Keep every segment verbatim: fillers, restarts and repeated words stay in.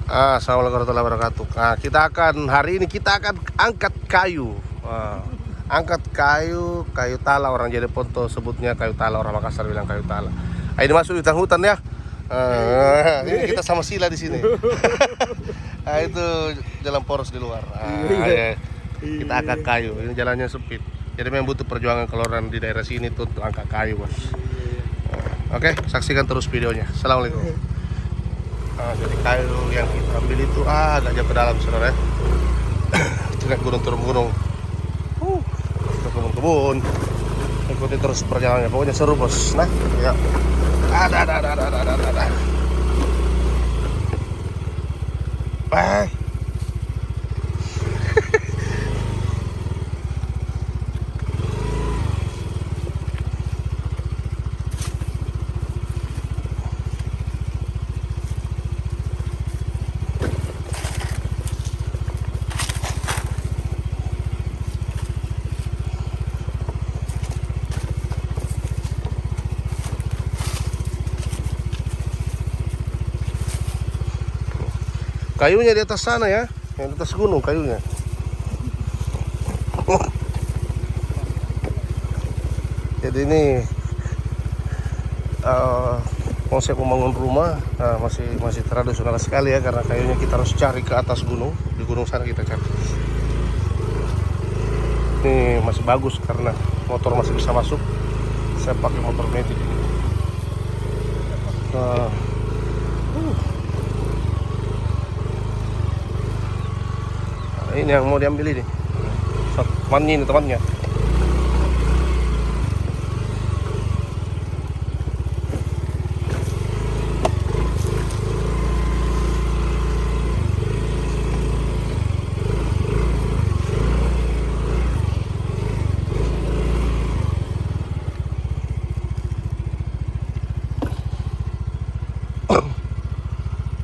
Ah, assalamualaikum warahmatullahi wabarakatuh. Ah, kita akan, hari ini kita akan angkat kayu. Ah, angkat kayu, kayu tala orang Jeleponto sebutnya kayu tala, orang Makassar bilang kayu tala. Ah, ini masuk di hutan-hutan ya. Ah, ini kita sama Sila di sini. Ah, itu jalan poros di luar. Ah, iya. Kita angkat kayu. Ini jalannya sempit. Jadi memang butuh perjuangan kalau orang di daerah sini tuh untuk angkat kayu, Bos. Oke, saksikan terus videonya. Assalamualaikum. Nah, jadi kayu yang kita ambil itu, ah, agak jauh ke dalam, saudara, ya. Tingkat gunung turun gunung. Uh, ke kebun-kebun. Ikuti terus perjalanannya. Pokoknya seru, Bos. Nah, ya. Ada, ada, ada, ada, ada, ada, ada. Bye. Kayunya di atas sana ya, yang di atas gunung kayunya. Jadi ini, eh, konsep membangun rumah, eh, masih, masih tradisional sekali ya, karena kayunya kita harus cari ke atas gunung, di gunung sana kita cari. Ini masih bagus karena motor masih bisa masuk. Saya pakai motor metik ini. Nah. Uh. Nah, ini yang mau diambil ini. Temannya ini, temannya.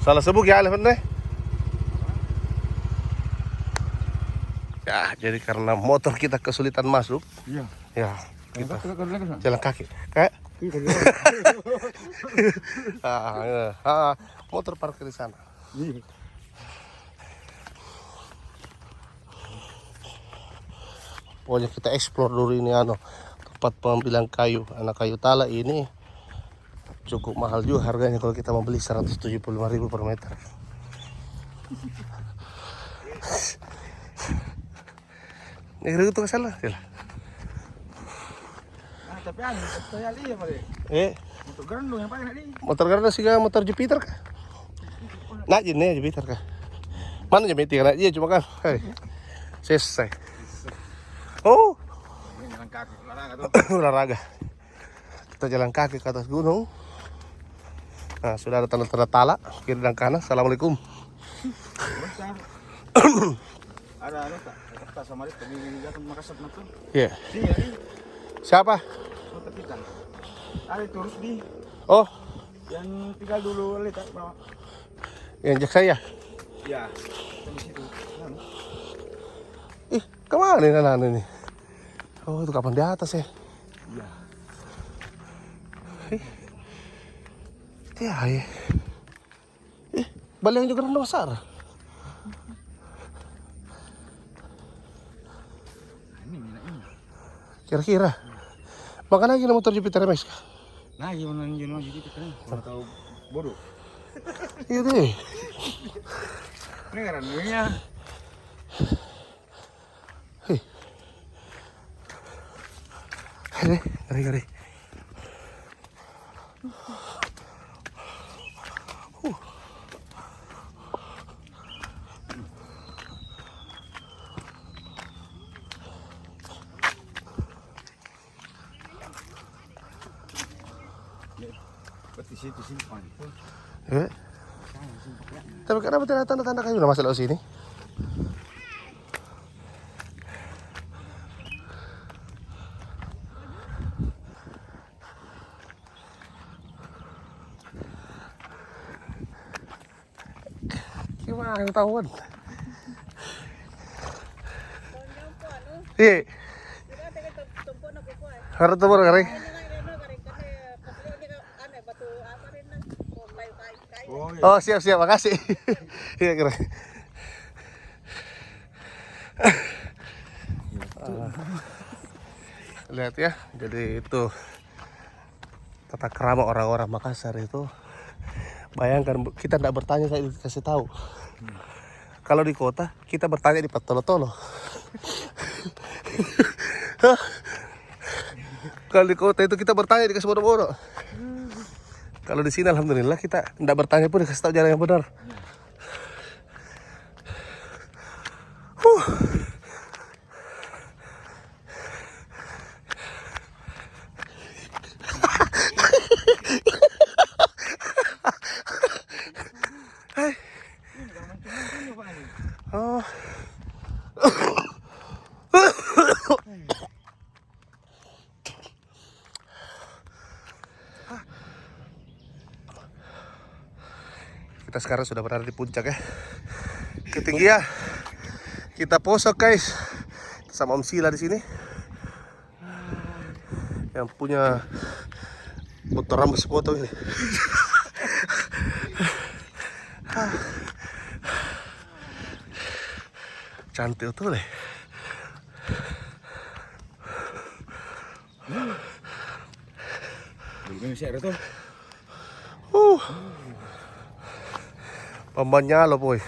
Salah sebut ya, Alif, deh. Ya, jadi karena motor kita kesulitan masuk. Iya. Ya, kita jalan kaki, Kak. Iya, jalan kaki. Ah, iya. Ah, motor parkir di sana. Iya. Pokoknya kita explore dulu ini, anu, tempat pengambilan kayu, anak kayu tala ini. Cukup mahal juga harganya kalau kita mau beli, seratus tujuh puluh lima ribu per meter. Ini rute ke sana, sila. Ah, tapi anu, saya lihat, Pak. Eh? Motor Garandong yang pakai, Nak, di. Motor Garandong sih, motor Jupiter kah? Nah, jenisnya Jupiter kah? Mana Jupiter, Nak? Iya, cuma kan. Hei. Selesai. Oh. Ini jalan kaki, olahraga tuh. Olahraga. Kita jalan kaki ke atas gunung. Nah, sudah ada tanda-tanda tala, kiri dan kanan. Assalamualaikum. Ada anu, tak? Tak sama dia, tapi ini datang Makassar, betul? Iya. Iya, iya. Siapa? Kota kita. Ada terus di. Oh. Yang tinggal dulu, lihat, Pak. Yang jaksa ya? Iya. Di situ. Anu. Ih, kemana ini anak-anak ini? Oh, itu kapan di atas ya? Iya. Ih. Iya, iya. Ih, baliang juga rendah besar. Ini minyak ini. Kira-kira. Makanya gini motor Jupiter M X kah? Nah, gimana gini mau jadi kita? Kalau tahu bodoh. Iya deh. Ini kan dunia. Hei. Hei, ngeri, ngeri. Uh. Berarti situ simpang. Eh? Sana simpang ya. Tapi kenapa tidak tanda-tanda kayu nama selalu sini? Gimana ketahuan? Iya. Harus tuh, Bro, kering. Oh, siap, siap, makasih. Iya, keren. Ah. Lihat ya, jadi itu tata krama orang-orang Makassar itu. Bayangkan, Bu, kita ndak bertanya, saya dikasih tahu. Kalau di kota, kita bertanya di pattolo-tolo. Kalau di kota itu kita bertanya dikasih bodo-bodo. Kalau di sini, alhamdulillah, kita ndak bertanya pun dikasih tahu jalan yang benar. Huh. Hai. Oh. Kita sekarang sudah berada di puncak, ya. Ketinggian. Kita poso, guys. Sama Om Sila di sini. Yang punya motor rambut sepotong ini. Cantik betul, eh. Belum siap tuh. Uh. Pambanyalo, boy.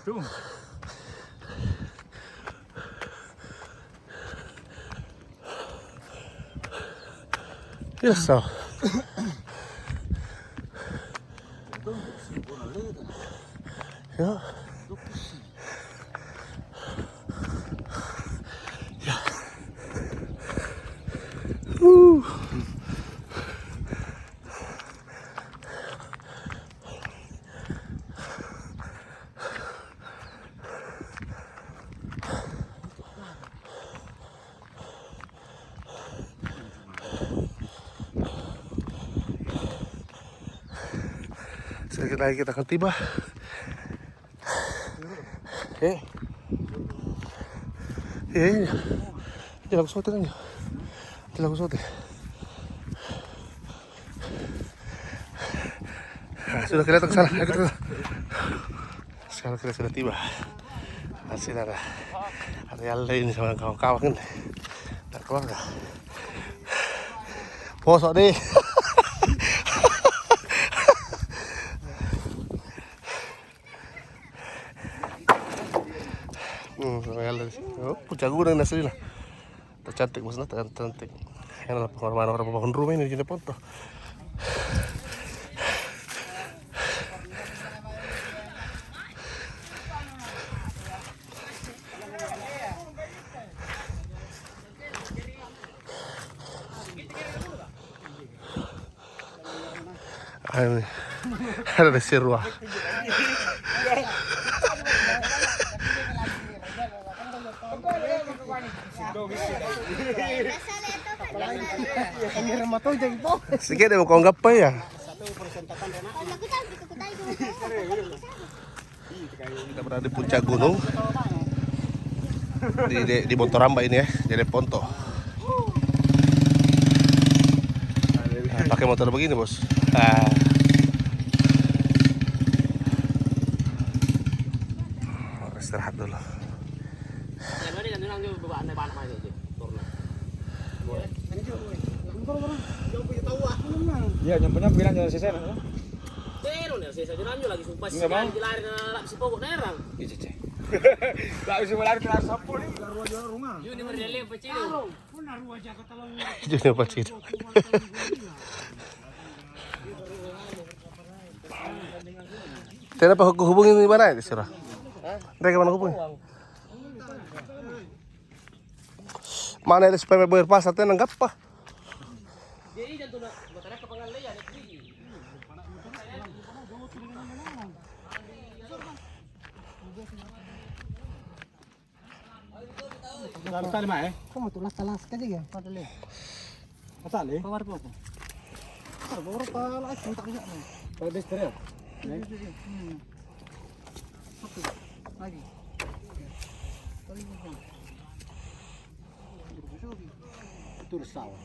Itu. Biasa. Ya. Ya. Uh. Sedikit lagi kita akan tiba. Eh. Iya, iya. Jalan sote kan ya. Jalan sote. Nah, sudah kelihatan ke sana. Ayo kita ke sana. Sekarang kita sudah tiba. Masih ada. Ada yang lain sama kawan-kawan kan. Ada keluarga. Posok deh. Hmm, lumayan dari sini. Oh, puncak gunung asli lah. Tercantik maksudnya, tercantik. Enak lah pengorbanan orang bangun rumah ini di Jeneponto. Anu, ada di Sirwa. Sige deh, mau kau ngapa ya? Kita berada di puncak gunung. Di, di, di Bontoramba ini ya, Jeneponto. Nah, pakai motor begini, Bos. Ah. Istirahat dulu. Iya, nyampe-nyampe bilang jangan sesena. Tero nih, saya saja nanyo lagi sumpah. Enggak mau. Lari na lap sipoko nerang. Iya, Cece. Lari semua lari kelar sapu nih. Yuni mari lele pacino. Juni pacino. Tena pa hubungi di mana ya, Sira? Mereka mana hubungi? Mana ada supaya bayar pasar, tena gappa. Tali mae. Kamu tuh las-las aja ya, padahal. Atali? Kau baru poko. Baru pala itu tak bisa nih. Kalau di stereo. Hmm. Satu lagi. Itu sawah.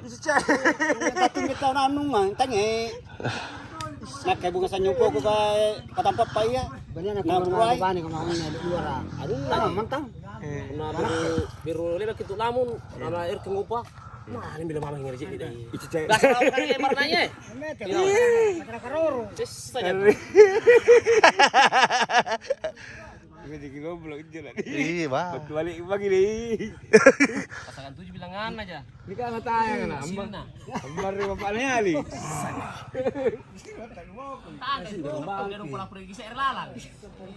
Iya, tau nannungang, tanya. Nakke bunga sanynyumpoko ka, katampappa iya. Bani anak Na keluar purai. Bani kau mau nya di luar. Aduh, ah, mantang. Eh. Na biru, biru lelaki tu lamun, nama air kengupa. Nah, ini bila mama ngeri jadi. Ici cek. Bahasa apa kali ya, marnanya? Iya. Karoro. Cus saja. Ini di goblok aja lah. Iya, Bang. Batu balik pagi deh. Pasangan tujuh bilangan aja. Ini kan tanya kan, Ambar. Sinna. Ambar ri bapaknya Ali. Tanda itu, kalau dia pura-pura gisa air lalang.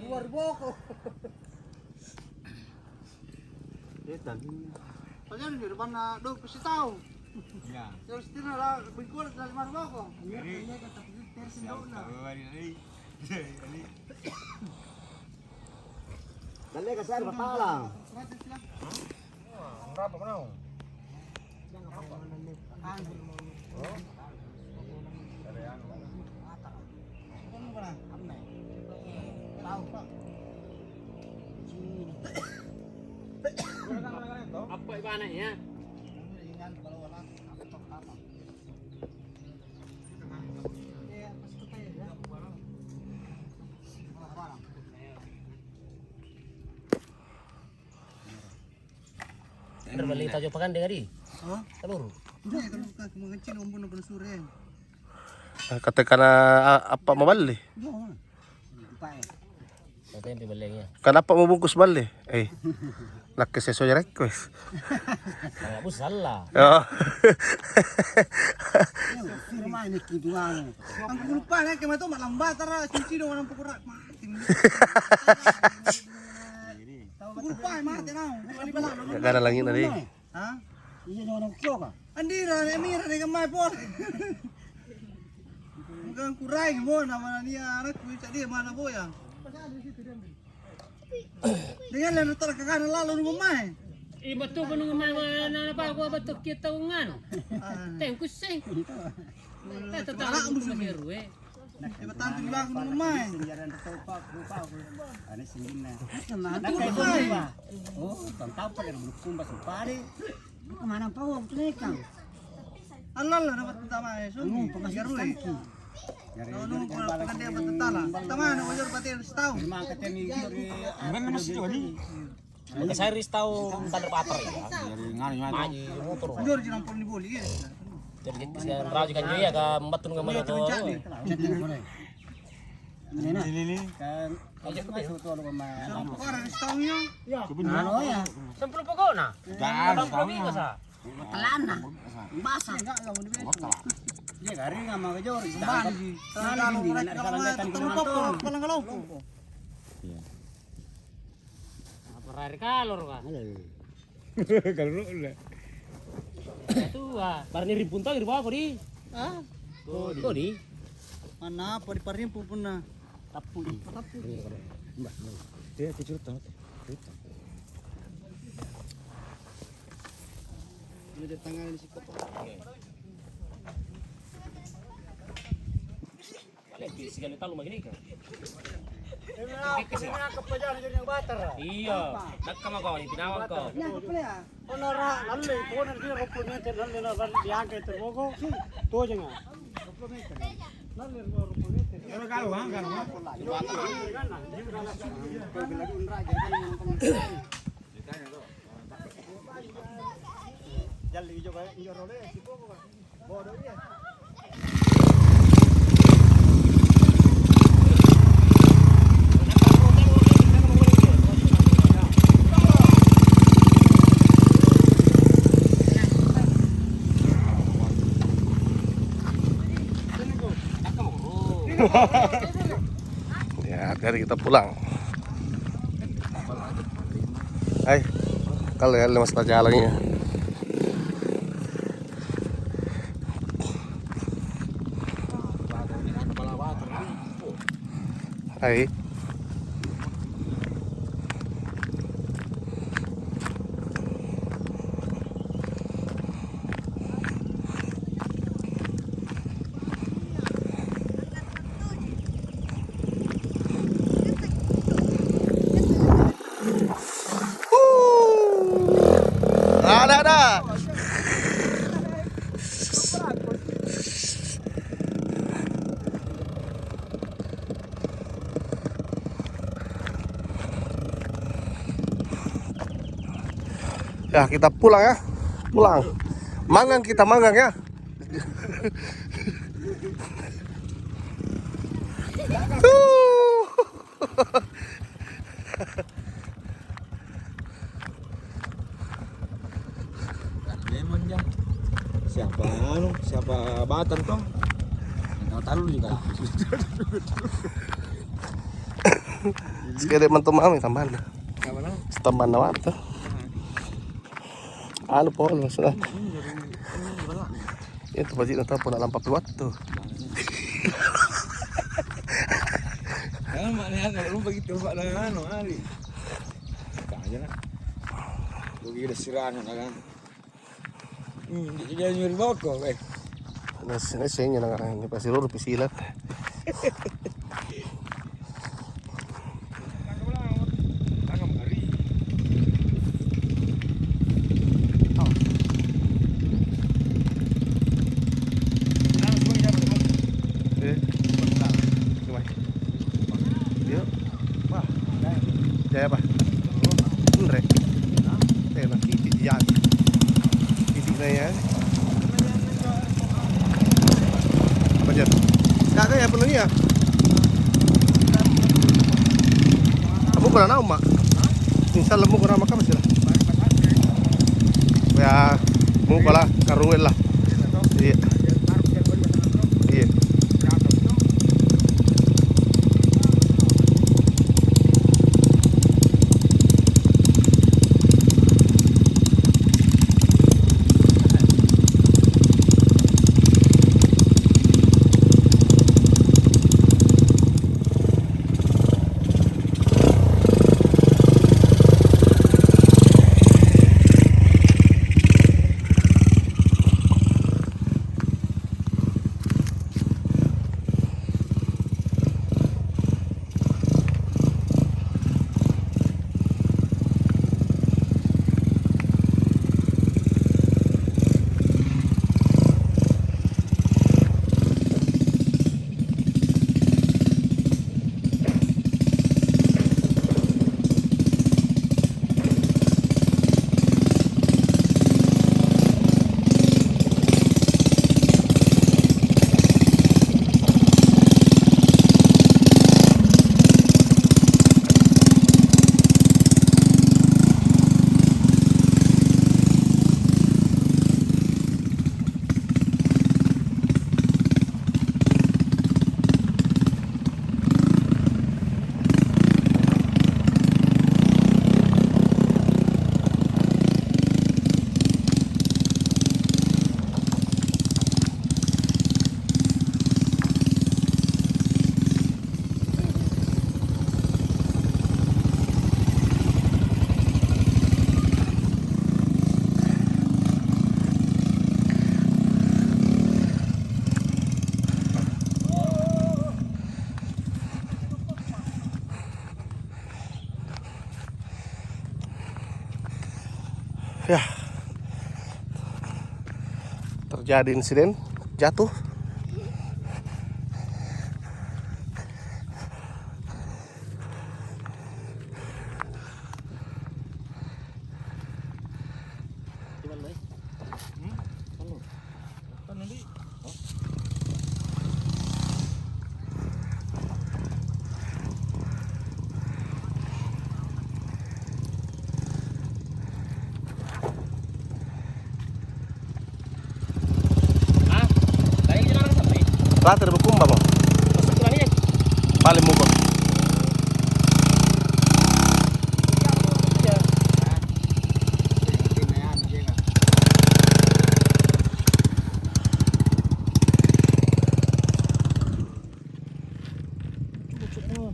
Luar boko. Setan. Padahal di depan do pasti tahu. Ya. Terus dia lah bingkul dari mana boko. Jadi, terus tahu, tahu, tahu, tahu. Dalle ka sare batala. Berapa menau? Apa ibana ya? Bener, bali tau pakande kadi? Hah? Telur. Iya, kalau bukan, mau kecil, umbu, umbu sure. Ah, kata kana, ah, apa mau bali? Iya, mana? Lupa, eh. Kau tempe ballengnya. Kana apa mau bungkus bali? Eh. Nakke sesuai request. Kalau aku salah. Ya. Iya, sure mana ini, kiduang. Angku lupa, ya, kemarin tuh malam batara, cuci dong, orang pukul rak, mati. Gak ada langit tadi. Ha? Iya, jangan orang tua, Kak. Andira, Amira, dengan mai pole. Bukan kurai mo nama nia anakku, cak dia mana boyang. Dengan lalu terkakana lalu nunggu mai. Ih, betul, nunggu mai, mana apa gua betul kita nganu. Ah. Teng kuseng. Tata tala musuh rue. Nah, coba tantu bilang ke rumah. Ane singginna. Nah, kayak gini, Pak. Oh, tong tampa dari bulu kumba sempade. Kemana pau waktu nekang? Allah, Allah, dapat pertama ya, so. Anu, pengasihan tangki. Dari kalau nunggu kalau pengen dia bertetala. Pertama, nunggu jor pakai setahun. Memang katanya dari. Bukan masih jadi. Maka saya ris tau tanda patar ya. Jadi nganu gimana? Maji motor. Jor jinang pun diboli ya. Jadi kita rajukan juga ya ke membantu dengan mana tuh. Ini, ini. Kan aja masuk tuh lu kemarin. Orang ris tau ya. Anu ya. Sempulu pokokna. Jangan. Delapan puluh minggu sa. Telana. Basah. Dia garing sama kejor. Kembali. Terlalu mereka kalau mau. Iya. Apa rari kalor, Kak? Halo. Kalau lu udah. Tua. Barani rimpun tau ri bawah kodi. Hah? Kodi. Mana apa di parimpu punna? Tappu di. Tappu. Mbak, mbak. Dia tuh cerita, cerita. Ini dia tangan di situ. Bale, sikali talu maki nikah. Iya, nakka mako ni pinawang ko. Onora lalle, pokoknya dia rokok meter lalle na lalle diangkat itu rokok. Tuh aja nggak. Lalle rokok meter. Kalau kalau kan kan. Jalli ijo bae, ijo role, si Koko, Pak. Bodo iya. Ya, akhirnya kita pulang. Hai, kalau ya, lemas jalannya. Hai. Ada, ada. Ya, kita pulang ya. Pulang. Mangang kita, mangang ya. Memang ya. Siapa anu, siapa batang toh? Yang tahu tahu juga. Sekali mantu mami tambahan. Siapa tahu? Tambahan na waktu. Anu pole maksudnya. Itu pasti na tau pole lampa pi wattu. Jangan mak nih, anu, lu begitu, Pak, dengan anu, Ali. Buka aja lah. Gua gila sirangan, kan. Hmm, dia nyuri boko, eh. Nah, sini sih, nyerang orang ini pasti lurus pisilat. Eh, coba. Yuk. Wah, jaya apa? Enre. Eh, masih titik jari. Titik na ya. Apa, Jan? Kagak ya, penuh ya? Kamu pernah naon, Mak? Insya Allah, mau pernah makan masih lah. Ya, mau pala karuel lah. Iya. Iya. Ya, terjadi insiden jatuh. Rate ri Bukumba mo. Paling muko.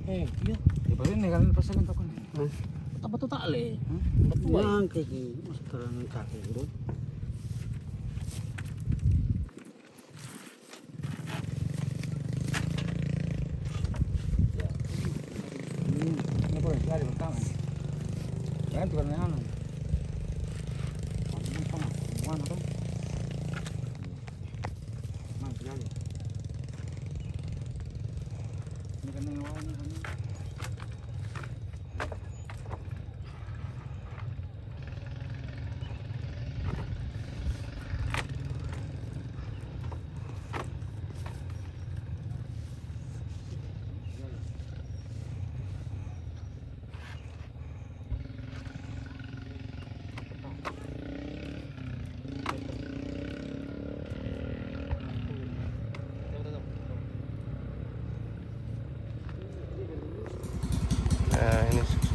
Eh, iya. Ya, paling ini kan pas saya minta kon. Apa tuh tak le? Hah? Betul. Yang kayak gini, masih kurang kaki, bro. Hmm, ini boleh sekali pertama. Kan tukang anu. Mana tuh? Mana sekali? Ini kan yang awalnya kan.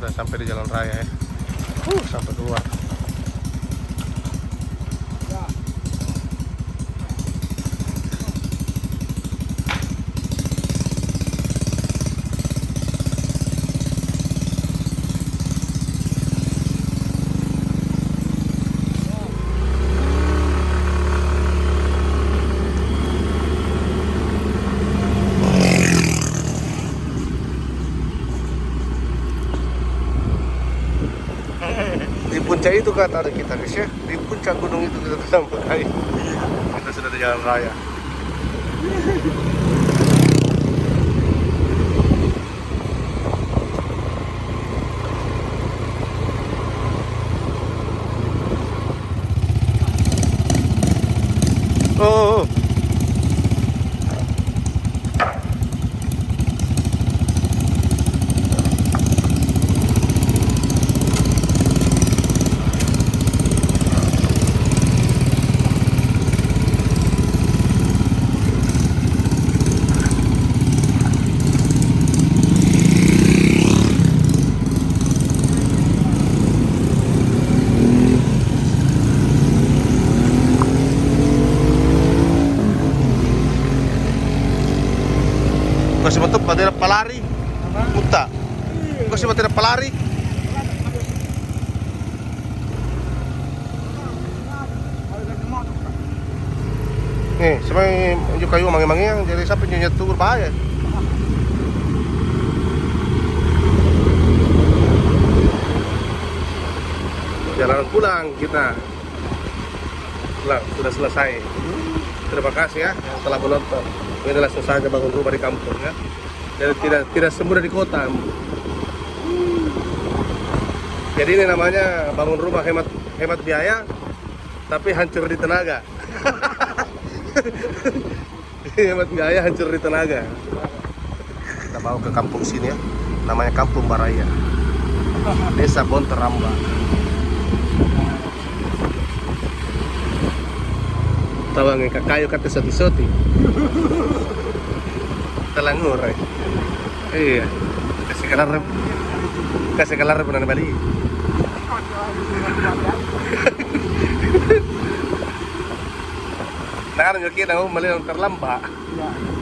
Sudah sampai di jalan raya, ya. Uh, sampai keluar. Di puncak itu kata ada kita, guys, ya. Di puncak gunung itu kita sampai. Kita sudah di jalan raya. Oh, oh, oh. Kasi mateppa tena palari. Apa? Kutta. Kasi matena palari. Nih, sampai injo kayu mange-mangeang, jadi sampai injo nyatu bahaya. Jalan pulang kita. Pulang, sudah selesai. Terima kasih ya yang telah menonton. Ini adalah suasana bangun rumah di kampung ya. Jadi tidak, tidak semudah di kota. Jadi ini namanya bangun rumah hemat, hemat biaya, tapi hancur di tenaga. Hemat biaya, hancur di tenaga. Kita bawa ke kampung sini ya, namanya Kampung Baraya, Desa Bonteramba. Tawang ka kayu kata soti-soti. Talangurai. Iya. Kasih kalarre, kasih kalarre pernah bali. Nah, kan joki na mali terlambat. Iya.